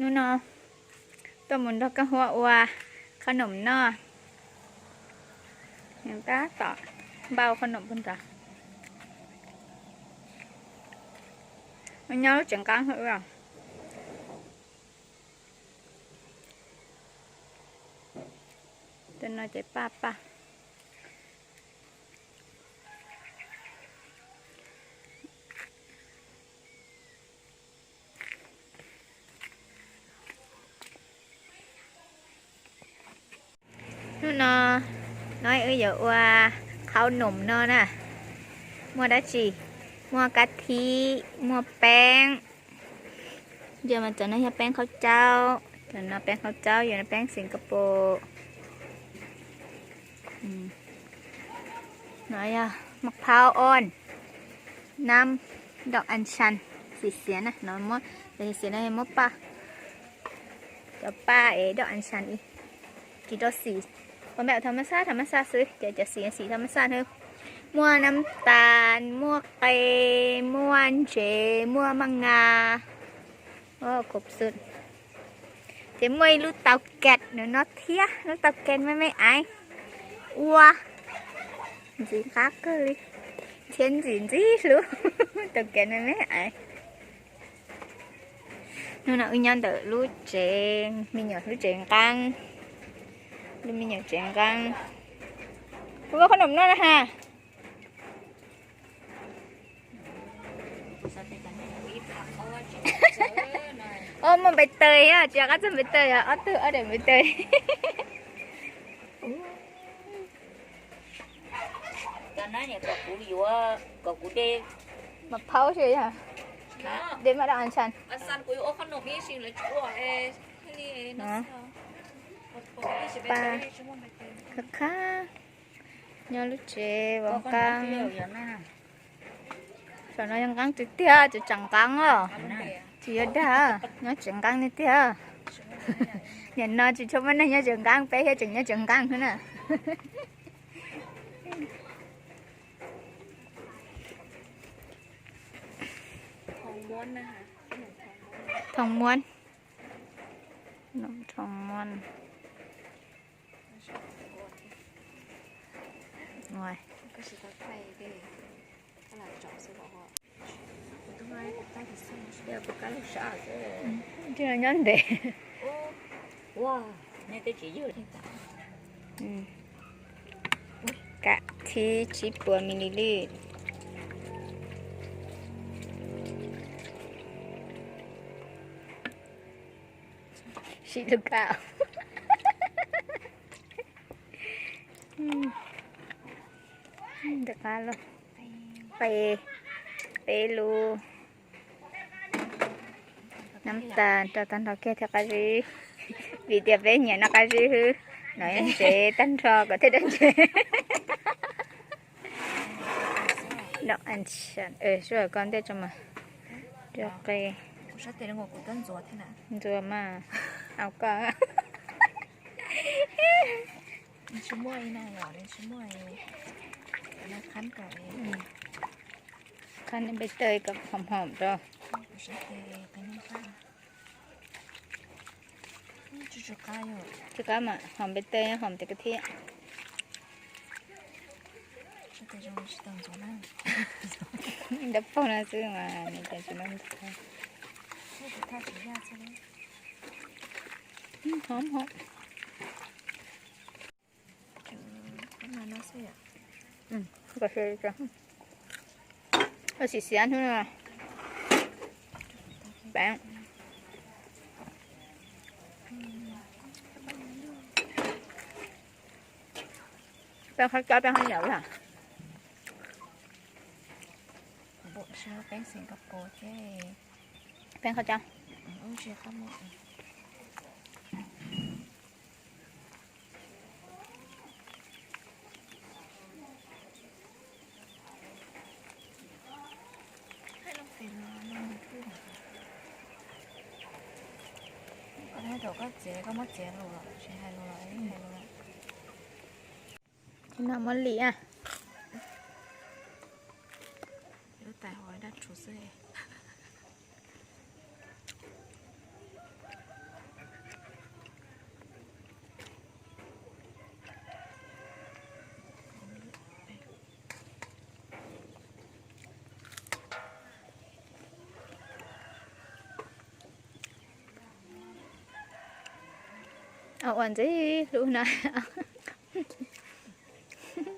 Hnub no tuaj mus nrog Kab Huab ua qhob noom noj. Nws tab tom npau qhob noom puag nrad. Nyob lub tsev nqeeb os. Tus no ces paj paj. Hnub no, no wb yuav ua qhob noom no na. Muaj dab tsi? Muaj kab thib, muaj peeb. Yog mas cov no yog peeb qhaub caub, cov no peeb qhaub caub, yog no peeb Singapore. No yog maj phaub on, nab, doj an san, xim xiav na, no muab, xim xiav no muab paj, cov paj es doj an san ib, tsis rau xim, ua npem tha maj xaj, tha maj xaj xwb, ces cov xim xim tha maj xaj nawb. Muaj nab tas, muaj qe, muaj ntsev, muaj maj nga. Ces muaj ib lub tau kas no thiab, lub tau kas me me aiv. Ua ntxim qab kawg li, thiab ntxim ntxim hlub, tau kas me me aiv. Hnub no wb nyob ntawm lub tsev me nyuam, lub tsev nqeeb, lub me nyuam tsev nqeeb. Kuv ua qhob noom noj na ha. Ob, muaj npe taws, tsis qab txog npe taws, ob tug ob daim npe taws. Mas phaub xwb yog, dej maj dab an san. Paj, khab khab, nyob lub tsev vov nqeeb. Saum no yog nqeeb tiag tiag, tseem tseem nqeeb os. Tsis yog dag, nyob tsev nqeeb tiag tiag. Nim no tsis tshua muaj neeg nyob tsev nqeeb, peb thiaj tseem nyob tsev nqeeb xwb na. Thoo muab, thoo muab. Nyob ntev. Kav thib tsib puas mililitr. Sib lub kav. Ntawm qab los, qe, peb lub. Nab tas rau tag nrho kiag thiaj qab zib, vim tias peb nyiam noj qab zib xwb. No yog ntsev tag nrho kom thiaj dab ntsev. Doj an san, sub koj ntej tso mas. Rau qe. Ntxuag mas, au koj. Qhab npe taws kom hom hom rau. Tsis qab mas hom npe taws, hom tes kav thiab. Ntab paug no xwb mas nws cas tsis muaj ntau. Hom hom. Ua xim xiav hnub no. Peeb, peeb qhov cov peeb qhov yam. Peeb Singapore thiab. Peeb qhov cov. Koj thaij thaum koj txiav, koj muab txiav los tsis hais los, hais los. Nim no muab lim a. Lub tais hov daj tshuv xwb. Ua ntxim hlub no.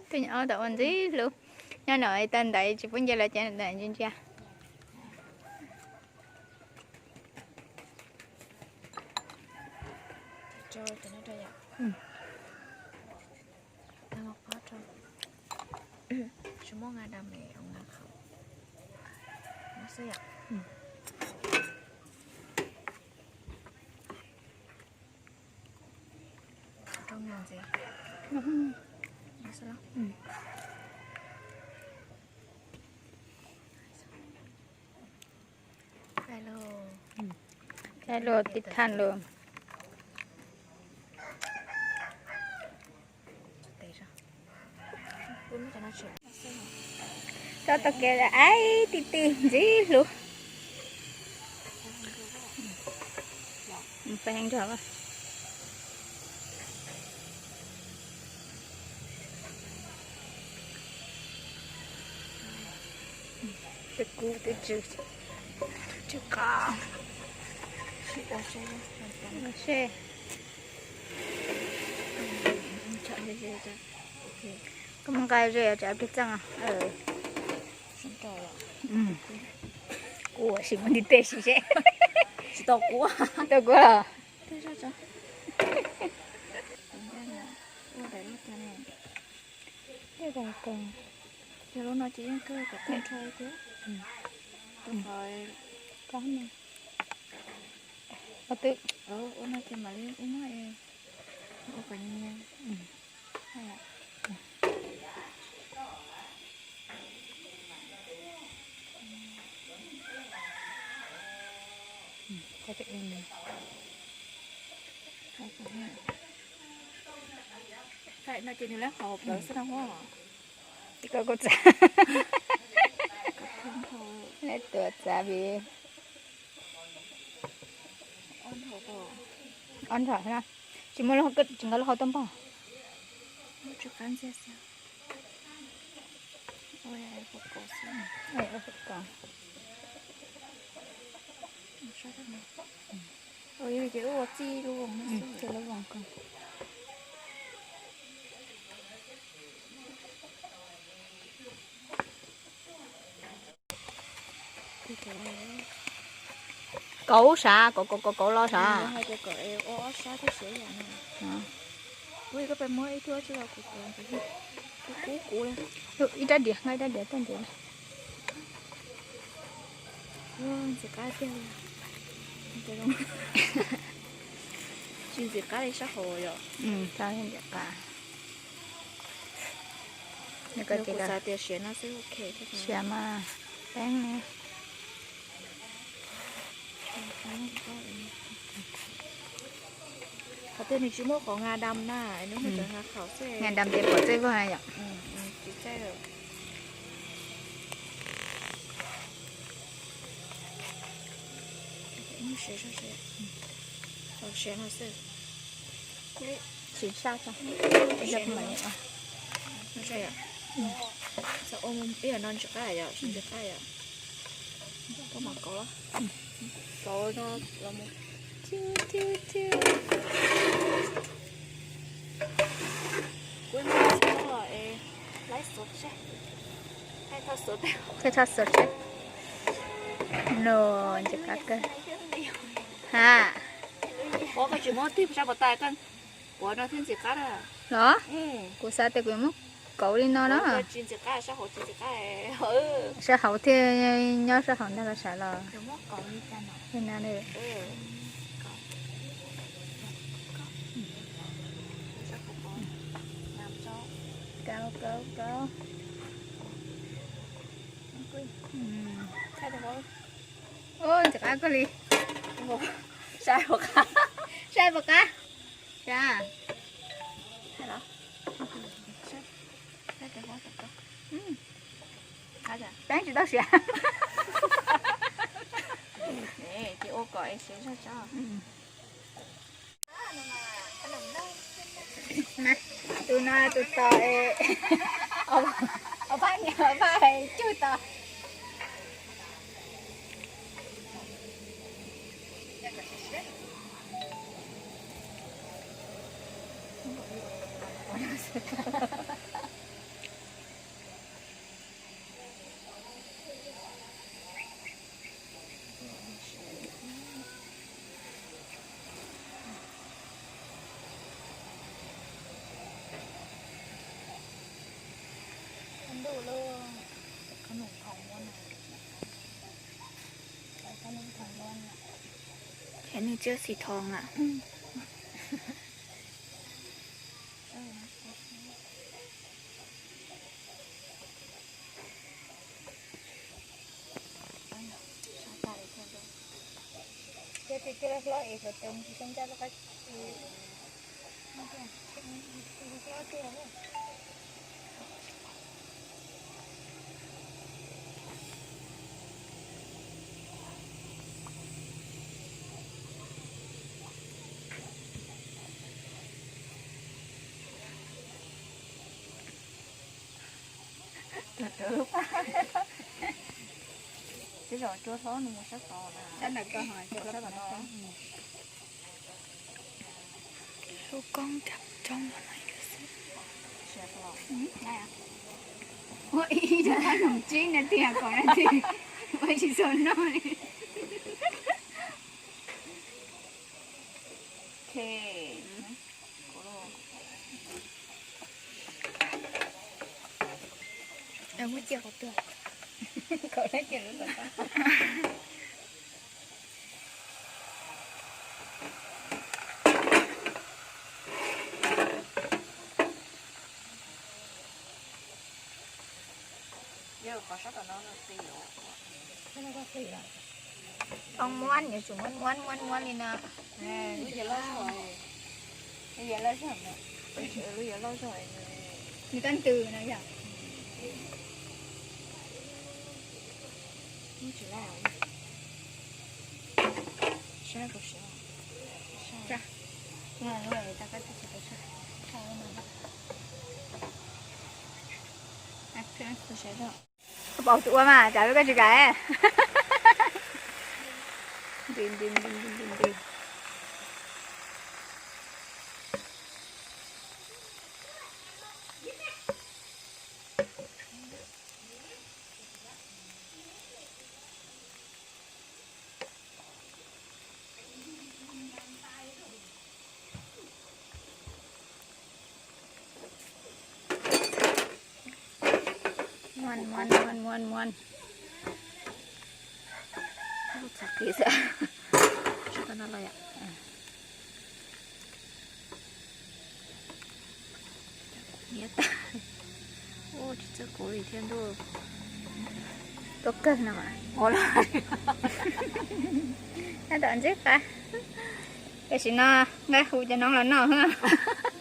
Tus nyuam ob tau ua ntxim hlub. Nyob no tag ntawd tsis pub nce los ces ntsia ntsia. Hello, tib thaj lus. Tau tau kev aib ti ti ntxim hlub. Peb nrog. Twb kub twb tsw, tsw qab. Ua seb. Koj muab nqa ze cov plig txeej. Kuv sim muab ntiv tes sim seb. Tsis tau kuv. Tau kuv los. Tej daim ko. Yog lub no ces yeej kawg kom tag nrho thiab. Ua twb, ua no ces mam li ua muab es ua kom nyias nyias. Thaum no ces nws lawv hau plawv xwb no. Koj kuj txav, lawv tuav txav vim ob nrho na. Tsis muaj lub, tsis nqa lub hau tuaj npog. Ces ua txij lub voos, txij lub voos ko. Kauv sav, kauv kauv kauv kauv los sav. Ib rab diav, nqa ib rab diav tuaj ntxiv. Ntxim qab tiag li. Tsis ntxim qab li sab hauv yom? Ntxim qab. Kuv xav tias siav no xwb ok. Siav mas peeb ne. Qhov twg nws tsis muaj qhov nga dam na, nws muaj cov nga khaum xwb. Nga dam ces pom txej vog na yom? Tsis txaij lawm. Siav no xwb. Tsis sab tso. Ib yam no ntsis qab yom, tsis ntsis qab yom. Koj mam kauv los. Kauv no los mus. Kuv muab txhub los es laib xuv seb. Thaij txhua xuv seb. No, ntsis qab kawg. Ha. Ua koj tsis muab tig sab pov tas koj, ua no thiaj ntxim qab na. Los? Kuv xav tias kuv yuav muab kauv li no na. Sab hauv thiaj nyob sab hauv ntag los sav los. Li no. Kauv kauv kauv. Ub, ntxim qab kawg li. Saib puas qab. Saib puas qab. Saib. Peeb tsis tau siav. Ces ua kom es siav zog tso. Tus no tus tos, ob pab niam ob pab txiv tos. Ces nws tsiab xim thoo na. Twb zaum cua hlob nws mus sab tod na. Sab ntawm ko ho cua hlob no. Ua ib cov khoom tsib na tiag kom na tiag, ua tsis txog noj li. Muab cia qhov twg? Muab, muab, muab, muab li no. Lub yuav loj zog, lub yuav loj zog. Nws tab ntws no yom. Koj paub tus ua mas, cas koj tsis kam. Nti nti nti nti nti nti. Muab, muab, muab, muab, muab. Txog qis xwb. Tsis tau no los yom. Niam tais, ua tsis txawj kuv li thiab ntuj. Tuaj kawg no mas. Ua los, nyob tom ntsib qab. Tam sim no nqa hu cov noov los noj xwb.